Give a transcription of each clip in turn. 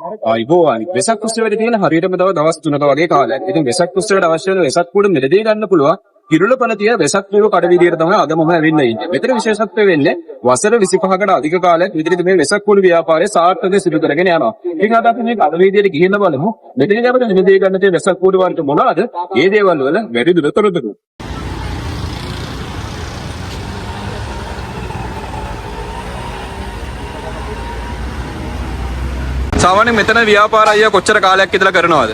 ආයිබෝවන්, වෙසක් උත්සවයට තියෙන හරියටම තව දවස් 3ක වගේ කාලයක්. ඉතින් වෙසක් උත්සවයට අවශ්‍ය වෙන වෙසක් කුඩු මිලදී ගන්න පුළුවන්. කිරුළපන තියෙන වෙසක් කුඩු කඩ විදියට තමයි අද මම ඇවිල්ලා ඉන්නේ. මෙතන විශේෂත්වය වෙන්නේ වසර 25කට අධික කාලයක් විදිහට මේ වෙසක් කුඩු ව්‍යාපාරය සාර්ථකව සිදු කරගෙන යනවා. ඉතින් අද අපි මේ කඩ විදියට ගිහින් බලමු. මෙතනදී අපිට මිලදී ගන්න තියෙන වෙසක් කුඩු වර්ග මොනවාද? ඒ දේවල් වල වැඩිදුර තොරතුරු. සාමාන්‍යයෙන් මෙතන ව්‍යාපාර අයියා කොච්චර කාලයක් ඉඳලා කරනවද?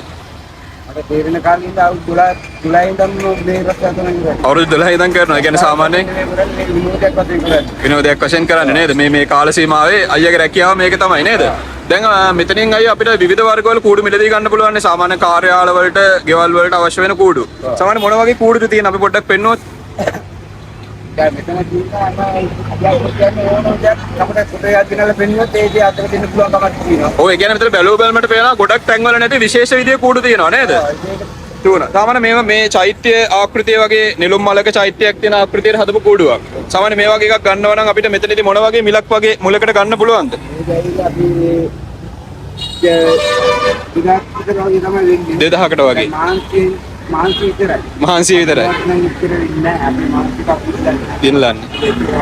මට තේරෙන කාලේ ඉඳන් අවුරුදු 12 12 ඉඳන්ම මේ රස්සාව තමයි කරන්නේ. අවුරුදු 12 ඉඳන් කරනවා. ඒ කියන්නේ සාමාන්‍යයෙන් මේ කරන්නේ මේ විනෝදයක් වශයෙන් කරන්නේ. විනෝදයක් වශයෙන් කරන්නේ නේද? මේ මේ කාල සීමාවේ අයියාගේ රැකියාව මේක තමයි නේද? දැන් මෙතනින් අයියා අපිට විවිධ වර්ගවල කූඩු මිලදී ගන්න පුළුවන් නේ. සාමාන්‍ය කාර්යාල වලට, ගෙවල් වලට අවශ්‍ය වෙන කූඩු. සාමාන්‍ය මොන වගේ කූඩුද තියෙන අපි පොඩ්ඩක් පෙන්නුවොත්? දැන් මෙතන තියෙන හැම දෙයක් කියන්නේ ඕනම දෙයක් අපිට ෆොටෝ එකක් ගෙනල්ලා පෙන්නුවොත් ඒ දේ අතට දෙන්න පුළුවන් කමක් තියෙනවා. ඔව්, ඒ කියන්නේ මෙතන බැලුව බැලමට පේනවා ගොඩක් තැන්වල නැති විශේෂ විදිහේ කූඩු තියෙනවා නේද? ඒක තුන. සාමාන්‍ය මේවා මේ චෛත්‍ය ආකෘතිය වගේ නෙළුම් මලක චෛත්‍යයක් තියෙන ආකෘතියට හදපු කූඩුවක්. සාමාන්‍ය මේ වගේ එකක් ගන්නවා නම් අපිට මෙතනදී මොන වගේ මිලක් වගේ මුලකට ගන්න පුළුවන්ද? මේක ඇවිල්ලා අපි මේ 2000 විතර වගේ තමයි වෙන්නේ. 2000කට වගේ. මාන්සියෙන් මාන්සි විතරයි. මහන්සිය විතරයි. නම් ඉතර වෙන්නේ නැහැ. අපි මාන්සි එකක් ඉල්ලන්නේ. දිනලන්නේ.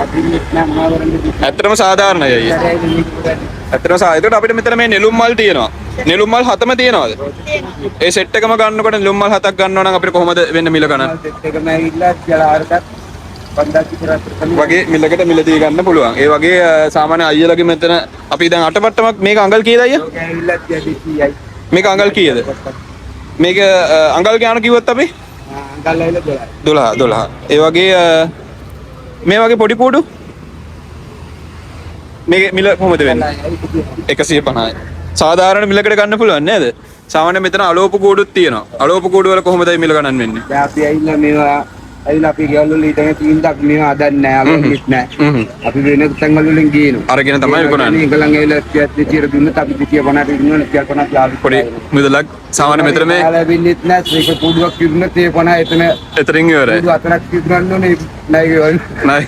අපි නෑ මොනවා කරන්නද? ඇත්තටම සාධාරණයි අයියේ. ඉතරයි මේක කරන්නේ. ඇත්තටම ඒකට අපිට මෙතන මේ නෙළුම් මල් තියෙනවා. නෙළුම් මල් හතම තියෙනවද? ඒ සෙට් එකම ගන්නකොට නෙළුම් මල් හතක් ගන්නවා නම් අපිට කොහොමද වෙන්නේ මිල ගණන්? සෙට් එකම ඇවිල්ලා කියලා හරකත් 5000 විතර අතර තමයි. වගේ මිලකට මිලදී ගන්න පුළුවන්. ඒ වගේ සාමාන්‍ය අයියලගේ මෙතන අපි දැන් අටපට්ටමක් මේක අඟල් කීයද අයියා? ඔක ඇවිල්ලා 200යි. මේක අඟල් කීයද? මේක අඟල් ගාන කිව්වොත් අපි අඟල් ඇවිල්ලා 12. 12 12. ඒ වගේ මේ වගේ පොඩි කූඩු මේක මිල කොහොමද වෙන්නේ? 150යි. සාධාරණ මිලකට ගන්න පුළුවන් නේද? සාමාන්‍ය මෙතන අලෝප කූඩුත් තියෙනවා. අලෝප කූඩු වල කොහොමද මිල ගණන් වෙන්නේ? දැන් අපි ඇවිල්ලා මේවා ඇවිල්ලා අපි ගෙවල් වල ඊටම තියෙන දක් මේවා හදන්නේ නැහැ, අලුත් නැහැ. අපි වෙන තැන්වල වලින් ගේනවා. අරගෙන තමයි විකුණන්නේ. ඒගොල්ලන් ඇවිල්ලා 200 දුන්නත් අපි 250ට විකුණනවා, 50ක් ලාභ. පොඩි මුදලක් සාමාන්‍ය මෙතන මේ ලැබෙන්නෙත් නැහැ. ඒක කූඩුවක් විකුණුනොත් ඒ 50 එතන එතනින් ඉවරයි. කූඩු හතරක් විකුණන්න ඕනේ නයි ගෙවල්. නයි.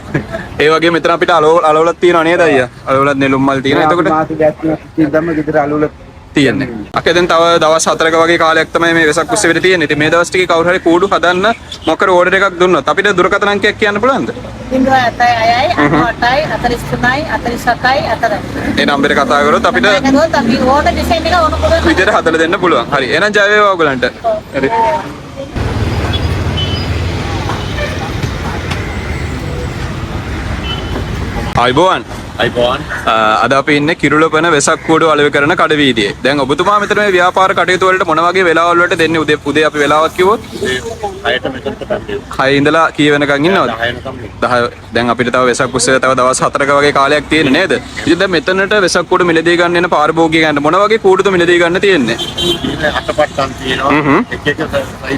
ඒ වගේ මෙතන අපිට අලෝ අලවලක් තියෙනවා නේද අයියා? අලවලත් නෙළුම් මල් තියෙනවා. එතකොට මාස දෙකක් තුනක් ඉඳන්ම ගෙදර අලුල තියෙන්නේ. අකේ දැන් තව දවස් 4ක වගේ කාලයක් තමයි මේ වෙසක් උත්සවෙට තියෙන්නේ. ඉතින් මේ දවස් ටිකේ කවුරු හරි කූඩු හදන්න මොකද ඕඩර් එකක් දුන්නොත් අපිට දුරකථන අංකයක් කියන්න පුළුවන්ද? 07යි 98යි 43යි 47යි 4යි. ඒ නම්බරේ කතා කරොත් අපිට කතා අපි ඕන ඩිසයින් එක ඕන පුළුවන්. විදියට හදලා දෙන්න පුළුවන්. හරි. එහෙනම් ජය වේවා ඔයගලන්ට. හරි. ආයිබෝවන්. අයිබෝන්. අද අපි ඉන්නේ කිරුළපන වෙසක් කූඩු අලෙවි කරන කඩවීදියේ. දැන් ඔබතුමා මෙතන මේ ව්‍යාපාර කටයුතු වලට මොන වගේ වෙලාවල් වලට දෙන්නේ? උදේ උදේ අපි වෙලාවක් කිව්වොත් හයට මෙතනට පැමිණෙමු. 6 ඉඳලා කී වෙනකන් ඉන්නවද? 10 වෙනකම් ඉන්න. 10. දැන් අපිට තව වෙසක් උත්සවය තව දවස් 4ක වගේ කාලයක් තියෙන නේද? ඉතින් දැන් මෙතනට වෙසක් කූඩු මිලදී ගන්න එන පාරිභෝගිකයන්ට මොන වගේ කූඩුද මිලදී ගන්න තියෙන්නේ? තියෙන අටපට්ටම් තියෙනවා. එක එක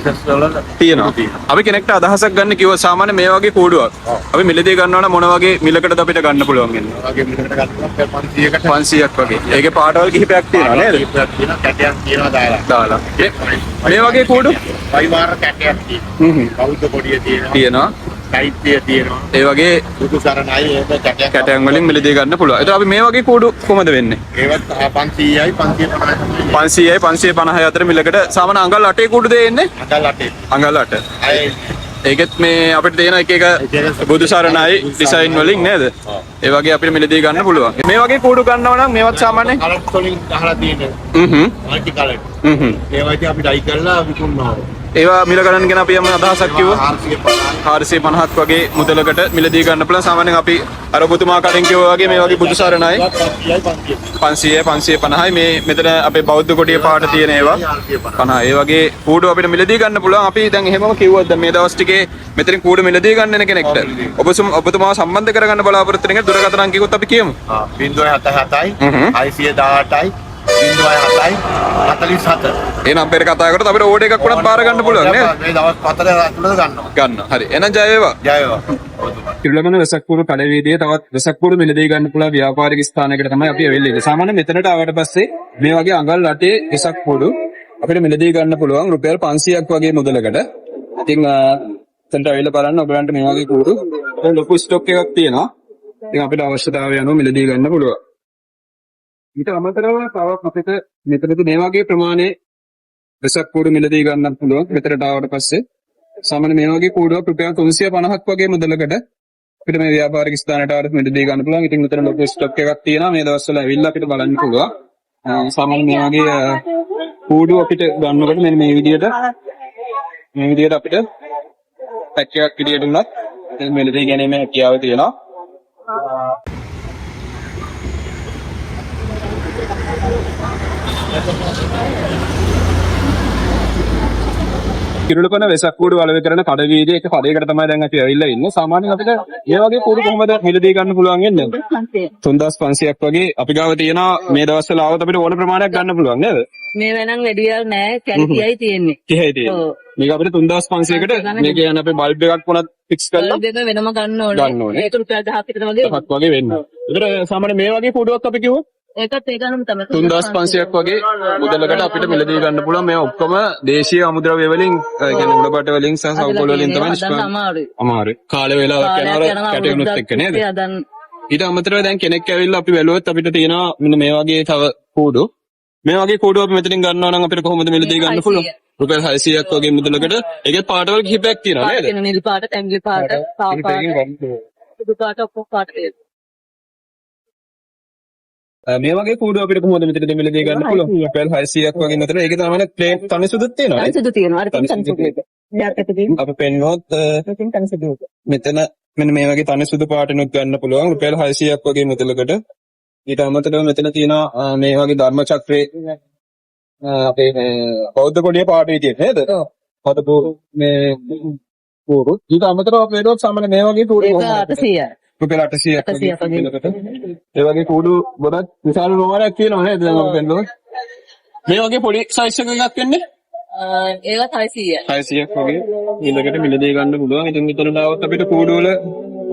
සයිසස් වල තියෙනවා. අපි කෙනෙක්ට අදහසක් ගන්න කිව්වොත් සාමාන්‍ය මේ වගේ කූඩුවක් අපි මිලදී ගන්නවා නම් මොන වගේ මිලකටද අපිට ගන්න පුළුවන් වෙන්නේ? වගේ මිලකට ගන්න පුළුවන් 500කට. 500ක් වගේ. ඒකේ පාටවල් කිහිපයක් තියෙනවා නේද? කීපයක් තියෙනවා, කැටයක් තියෙනවා දාලා. දාලා. මේ වගේ කූඩු පරිවාර කැටයක් තියෙනවා. බෞද්ධ කොඩිය තියෙනවා. තියෙනවා. චෛත්‍යය තියෙනවා. ඒ වගේ බුදු සරණයි ඒක කැටයක්. කැටයන් වලින් මිලදී ගන්න පුළුවන්. ඒතර අපි මේ වගේ කූඩු කොහොමද වෙන්නේ? ඒවත් 500යි 550යි තමයි. 500යි 550යි අතර මිලකට සාමාන්‍ය අඟල් 8 කූඩු දෙ එන්නේ? අඟල් 8. අඟල් 8. අය ඒකෙත් මේ අපිට තියෙන එක එක එක බුදු සරණයි ඩිසයින් වලින් නේද? ඒ වගේ අපිට මිලදී ගන්න පුළුවන්. මේ වගේ කූඩු ගන්නවා නම් මේවත් සාමාන්‍යයෙන් කලර් වලින් ගහලා තියෙන මල්ටි කලර්. හ්ම් ඒවා ඉතින් අපි ඩයි කරලා විකුණනවා. ඒවා මිල ගණන් ගැන අපි යම් අදහසක් කිව්වොත් 450යි. 450ක් වගේ මුදලකට මිලදී ගන්න පුළුවන්. සාමාන්‍යයෙන් අපි අර ඔබතුමා කලින් කිව්වා වගේ මේ වගේ බුදු සරණයි 500යි 500යි 550යි මේ මෙතන අපේ බෞද්ධ කොටිය පාට තියෙන ඒවා 50. ඒ වගේ කූඩු අපිට මිලදී ගන්න පුළුවන්. අපි දැන් එහෙමම කිව්වොත් දැන් මේ දවස් ටිකේ මෙතනින් කූඩු මිලදී ගන්න එන කෙනෙක්ට ඔබතුමාව සම්බන්ධ කරගන්න බලාපොරොත්තු වෙන කෙනෙක් දුරකථන අංකයකුත් අපි කියමු. 077යි 618යි 07යි 47. ඒ නම්බරේට කතා කරොත් අපිට ඕඩර් එකක් වුණත් බාර ගන්න පුළුවන් නේද? මේ දවස් 4 ඇතුළත ගන්නවා. ගන්න. හරි. එහෙනම් ජය වේවා. ජය වේවා. ඔබතුමා. කිරුළමන වෙසක් කුඩු කඩවීදියේ තවත් වෙසක් කුඩු මිලදී ගන්න පුළුවන් ව්‍යාපාරික ස්ථානයකට තමයි අපි ඇවිල්ලා ඉන්නේ. සාමාන්‍ය මෙතනට ආවට පස්සේ මේ වගේ අඟල් අටේ වෙසක් කුඩු අපිට මිලදී ගන්න පුළුවන් රුපියල් 500ක් වගේ මුදලකට. ඉතින් එතනට ඇවිල්ලා බලන්න ඔයගලන්ට මේ වගේ කුඩු ලොකු ස්ටොක් එකක් තියෙනවා. ඉතින් අපිට අවශ්‍යතාවය අනුව මිලදී ගන්න පුළුවන්. ඊට අමතරව තවත් අපිට මෙතනදී මේ වගේ ප්‍රමාණයේ වෙසක් කූඩු මිලදී ගන්නත් පුළුවන්. මෙතනට ආවට පස්සේ සාමාන්‍ය මේ වගේ කූඩුවක් රුපියල් 350ක් වගේ මුදලකට අපිට මේ ව්‍යාපාරික ස්ථානයට ආවට මිලදී ගන්න පුළුවන්. ඉතින් මෙතන ලොකු ස්ටොක් එකක් තියෙනවා. මේ දවස්වල ඇවිල්ලා අපිට බලන්න පුළුවන්. සාමාන්‍ය මේ වගේ කූඩු අපිට ගන්නකොට මෙන්න මේ විදිහට අපිට පැක් එකක් විදිහට උනත් මිලදී ගැනීමේ හැකියාව තියෙනවා. කිරුළපන වෙසක් කූඩු වලවි කරන කඩ වීදියේ එක කඩයකට තමයි දැන් අපි ඇවිල්ලා ඉන්නේ. සාමාන්‍යයෙන් අපිට මේ වගේ කූඩු කොහොමද මිලදී ගන්න පුළුවන් වෙන්නේ? 3500ක් වගේ අපි ගාව තියෙනවා. මේ දවස්වල ආවොත් අපිට ඕන ප්‍රමාණයක් ගන්න පුළුවන් නේද? මේ වෙනන් වැඩියල් නෑ, කැලි 30යි තියෙන්නේ. 30යි තියෙන්නේ. ඔව්. මේක අපිට 3500කට මේක කියන්නේ අපේ බල්බ් එකක් වුණත් ෆික්ස් කරලා බල්බ් එක වෙනම ගන්න ඕනේ. ගන්න ඕනේ. ඒක රුපියල් 1000ක් විතර වගේ. 1000ක් වගේ වෙන්නේ. ඒතර සාමාන්‍ය මේ වගේ කූඩුවක් අපි කිව්වොත් ඒකත් ඒ ගණනම තමයි. 3500ක් වගේ මුදලකට අපිට මිලදී ගන්න පුළුවන්. මේ ඔක්කොම දේශීය අමුද්‍රව්‍ය වලින්, ඒ කියන්නේ මුලබට වලින් සහ සවුකොළ වලින් තමයි හදන්න නිෂ්පාදනය. අමාරුයි. අමාරුයි. කාල වේලාවක් යනවා කැටයුණුත් එක්ක නේද? හදන්න. ඊට අමතරව දැන් කෙනෙක් ඇවිල්ලා අපි බැලුවොත් අපිට තියෙනවා මෙන්න මේ වගේ තව කූඩු. මේ වගේ කූඩු අපි මෙතනින් ගන්නවා නම් අපිට කොහොමද මිලදී ගන්න පුළුවන්? රුපියල් 600ක් වගේ මුදලකට. ඒකේ පාටවල් කිහිපයක් තියෙනවා පාට නේද? තියෙන නිල් පාට, තැඹිලි පාට, කහ පාට, සුදු පාට ඔක්කොම පාට තියෙනවා. මේ වගේ කූඩු අපිට කොහොමද මෙතනදී මිලදී ගන්න පුළුවන්? රුපියල් 600ක් වගේ මෙතන. ඒකේ තමයි ප්ලේන් තනි සුදුත් තියෙනවා නේද? සුදු තියෙනවා. අර තනි සුදු තියෙනවා. අපි පෙන්වුවොත් මෙතන මෙන්න මේ වගේ තනි සුදු පාටිනුත් ගන්න පුළුවන් රුපියල් 600ක් වගේ මුදලකට. ඊට අමතරව මෙතන තියෙනවා මේ වගේ ධර්ම චක්‍රයේ අපේ මේ බෞද්ධ කොඩිය පාට විදියට නේද? හදපු මේ කූඩු. ඊට අමතරව අපි බැලුවොත් සාමාන්‍ය මේ වගේ කූඩු ඒක කොහොමද? 800යි. රුපියල් 800ක් වගේ 800ක් වගේ. මුදලකට. ඒ වගේ කූඩු ගොඩක් විශාල ප්‍රමාණයක් තියෙනවා නේද? දැන් අපි පෙන්නුවොත් මේ වගේ පොඩි සයිස් එකක් වෙන්නේ ඒවත් 600යි. 600ක් වගේ ඊළඟට මිලදී ගන්න පුළුවන්. ඉතින් මෙතනට ආවොත් අපිට කූඩු වල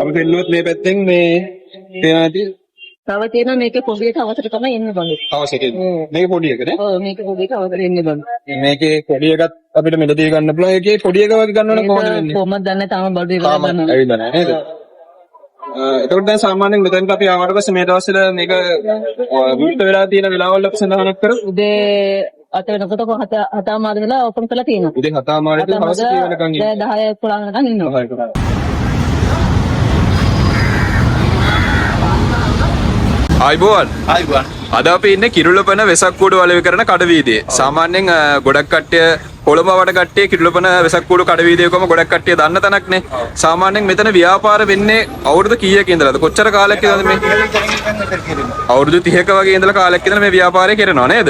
අපි පෙන්නුවොත් මේ පැත්තෙන් මේ තියෙනවා ඇති. තව තියෙනවා මේකේ පොඩි එක අවසර තමයි එන්නේ බලන්න. අවශ්‍ය මේක පොඩි එක නේ. ඔව්, මේක පොඩි එක අවසර එන්නේ බලන්න. මේකේ පොඩි එකත් අපිට මිලදී ගන්න පුළුවන්. ඒකේ පොඩි එක වගේ ගන්න නම් කොහොමද වෙන්නේ? කොහොමද දන්නේ, තාම බඩු ඉවරයි තාම ගන්න. ඇවිල්ලා නැහැ නේද? එතකොට දැන් සාමාන්‍යයෙන් මෙතනට අපි ආවට පස්සේ මේ දවස්වල මේක විවෘත වෙලා තියෙන වෙලාවල් අපි සඳහනක් කරමු. උදේ 8 වෙනකොට 7:30 වෙලා ඕපන් කරලා තියෙනවා. උදේ 7:30 ඉඳන් හවස කී වෙනකන් ඉන්නේ? 10 11 වෙනකන් ඉන්නවා. 10 වෙනකන්. ආයිබෝවන්. ආයිබෝවන්. අද අපි ඉන්නේ කිරුළපන වෙසක් කූඩු වලවි කරන කඩවීදියේ. සාමාන්‍යයෙන් ගොඩක් කට්ටිය කොළඹ වට කට්ටිය කිරුළපන වෙසක් කූඩු කඩවීදියේ කොම ගොඩක් කට්ටිය දන්න තැනක් නේ. සාමාන්‍යයෙන් මෙතන ව්‍යාපාර වෙන්නේ අවුරුදු කීයක ඉඳලාද? කොච්චර කාලයක් ඉඳලාද මේ? අවුරුදු 30ක වගේ ඉඳලා කාලයක් ඉඳලා මේ ව්‍යාපාරය කරනවා නේද?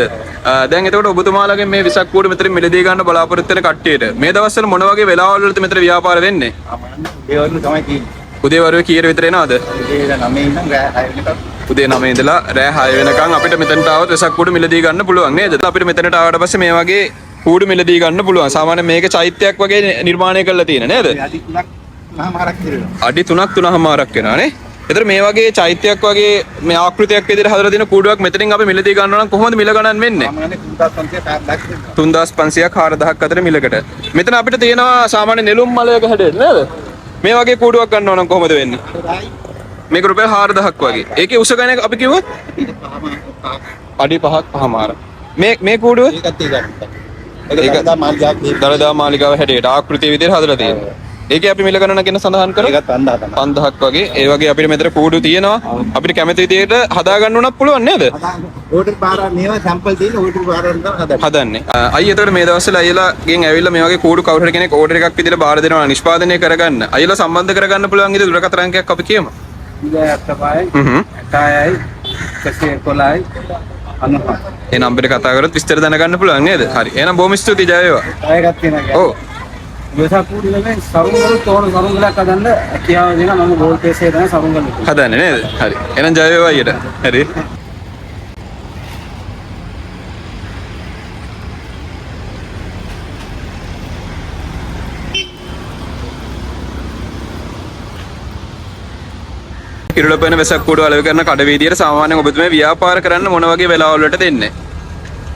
දැන් එතකොට ඔබතුමාලාගෙන් මේ වෙසක් කූඩු මෙතන මිලදී ගන්න බලාපොරොත්තු වෙන කට්ටියට මේ දවස්වල මොන වගේ වෙලාවල් වලද මෙතන ව්‍යාපාර වෙන්නේ? උදේවරු තමයි තියෙන්නේ. උදේ වරුවේ කීයට විතර එනවද? උදේ 9 ඉඳන් රෑ 6 වෙනකම්. උදේ 9 ඉඳලා රෑ 6 වෙනකන් අපිට මෙතනට ආවොත් වෙසක් කූඩු මිලදී ගන්න පුළුවන් නේද? අපිට මෙතනට ආවට පස්සේ මේ වගේ කූඩු මිලදී ගන්න පුළුවන්. සාමාන්‍ය මේක චෛත්‍යයක් වගේ නිර්මාණය කරලා තියෙන නේද? අඩි 3ක් 3.5ක් විතර වෙනවා. අඩි 3ක් 3.5ක් වෙනවා නේ? ඒතර මේ වගේ චෛත්‍යයක් වගේ මේ ආකෘතියක් විදිහට හදලා තියෙන කූඩුවක් මෙතනින් අපි මිලදී ගන්නවා නම් කොහොමද මිල ගණන් වෙන්නේ? සාමාන්‍යයෙන් 3500 4000 වෙනවා. 3500ක් 4000ක් අතර මිලකට. මෙතන අපිට තියෙනවා සාමාන්‍ය නෙළුම් මලයක හැඩයට නේද? මේ වගේ කූඩුවක් ගන්නවා නම් කොහොමද වෙන්නේ? මේක රුපියල් 4000ක් වගේ. ඒකේ උස ගණන අපි කිව්වොත් අඩි 5ක් 5.5. මේ මේ කූඩුව ඒකත් ඒ ගන්න. ඒක ඒක දළදා මාලිගාවක් දළදා මාලිගාව හැටියට ආකෘතිය විදිහට හදලා තියෙනවා. ඒකේ අපි මිල ගණන ගැන සඳහන් කරොත් ඒකත් 5000 තමයි. 5000ක් වගේ. ඒ වගේ අපිට මෙතන කූඩු තියෙනවා. අපිට කැමති විදිහට හදා ගන්න උනත් පුළුවන් නේද? ඕඩර් පාර මේවා සැම්පල් තියෙන ඕඩර් පාර වලින් තමයි හදන්නේ. හදන්නේ. අයියා එතකොට මේ දවස්වල අයියලාගෙන් ඇවිල්ලා මේ වගේ කූඩු කවුරු හරි කෙනෙක් ඕඩර් එකක් විදිහට බාර දෙනවා නම් නිෂ්පාදනය කරගන්න. අයියලා සම්බන්ධ කරගන්න පුළුවන් ඉතින් දුරකථන අංකයක් අපි කියමු. 75යි හ්ම්. 86යි 111යි 97. ඒ නම්බරේ කතා කරොත් විස්තර දැනගන්න පුළුවන් නේද? හරි. එහෙනම් බොහොම ස්තුතියි ජය වේවා. තව එකක් තියෙනවා කියන්නේ. ඔව්. වෙසක් කූඩු නෙමෙයි සරුංගලුත් ඕන සරුංගලක් හදන්න හැකියාව දෙනවා. මම ගෝල් පේස් එකේ තමයි සරුංගල හදන්නේ නේද? හරි. එහෙනම් ජය වේවා අයියට. හරි. කිරුළපන වෙසක් කූඩු අලෙවි කරන කඩවීදියට සාමාන්‍යයෙන් ඔබතුමිය ව්‍යාපාර කරන්න මොන වගේ වෙලාවල් වලට දෙන්නේ?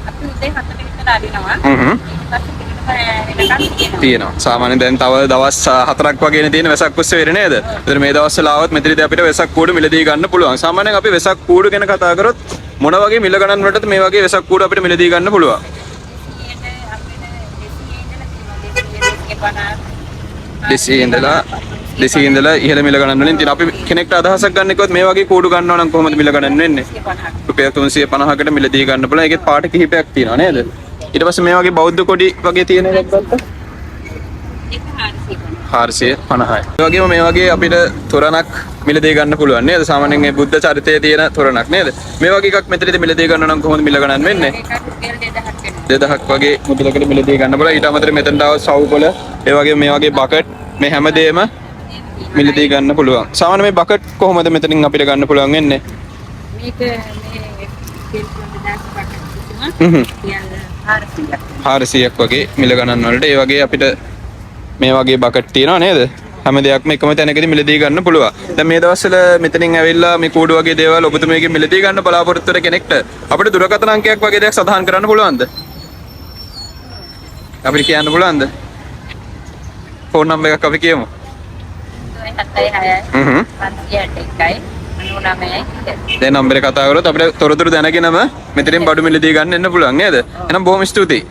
අපි උදේ 7 විතර අරිනවා. හ්ම්. ඊට පස්සේ වෙනකන් තියෙනවා. තියෙනවා. සාමාන්‍යයෙන් දැන් තව දවස් 4ක් වගේනේ තියෙන වෙසක් උත්සවය නේද? ඒතර මේ දවස්වල ආවොත් මෙතනදී අපිට වෙසක් කූඩු මිලදී ගන්න පුළුවන්. සාමාන්‍යයෙන් අපි වෙසක් කූඩු ගැන කතා කරොත් මොන වගේ මිල ගණන් වලටද මේ වගේ වෙසක් කූඩු අපිට මිලදී ගන්න පුළුවන්? 200 ඉඳලා තියෙනවා. 200 250. 200 ඉඳලා ඉහළ මිල ගණන් වලින් තියෙනවා. අපි කෙනෙක්ට අදහසක් ගන්න කිව්වොත් මේ වගේ කූඩු ගන්නවා නම් කොහොමද මිල ගණන් වෙන්නේ? 250ක්. රුපියල් 350කට මිලදී ගන්න පුළුවන්. ඒකෙත් පාට කිහිපයක් තියෙනවා නේද? ඊට පස්සේ මේ වගේ බෞද්ධ කොඩි වගේ තියෙන එකක් ගත්තා. ඒක 450. 450යි. ඒ වගේම මේ වගේ අපිට තොරණක් මිලදී ගන්න පුළුවන් නේද? සාමාන්‍යයෙන් මේ බුද්ධ චරිතයේ තියෙන තොරණක් නේද? මේ වගේ එකක් මෙතනදී මිලදී ගන්න නම් කොහොමද මිල ගණන් වෙන්නේ? ඒක රුපියල් 2000ක් වෙනවා. 2000ක් වගේ මුදලකට මිලදී ගන්න පුළුවන්. ඊට අමතරව මෙතනට ආව සවුකොළ, ඒ වගේම මේ වගේ බකට් මේ හැමදේම මිලදී ගන්න පුළුවන්. සාමාන්‍ය මේ බකට් කොහොමද මෙතනින් අපිට ගන්න පුළුවන් වෙන්නේ? මේක මේ රුපියල් 2000 බකට් තුනක් හ්ම්. රුපියල් 400ක්. 400ක් වගේ මිල ගණන් වලට ඒ වගේ අපිට මේ වගේ බකට් තියෙනවා නේද? හැම දෙයක්ම එකම තැනකදී මිලදී ගන්න පුළුවන්. දැන් මේ දවස්වල මෙතනින් ඇවිල්ලා මේ කූඩු වගේ දේවල් ඔබතුමියගෙන් මිලදී ගන්න බලාපොරොත්තු වෙන කෙනෙක්ට අපිට දුරකථන අංකයක් වගේ දෙයක් සඳහන් කරන්න පුළුවන්ද? අපිට කියන්න පුළුවන්ද? ෆෝන් නම්බර් එකක් අපි කියමු. 076යි හ්ම්. 561යි 99යි. දැන් නම්බර් එක කතා කරොත් අපිට තොරතුරු දැනගෙනම මෙතනින් බඩු මිලදී ගන්න එන්න පුළුවන් නේද? එහෙනම් බොහොම ස්තුතියි.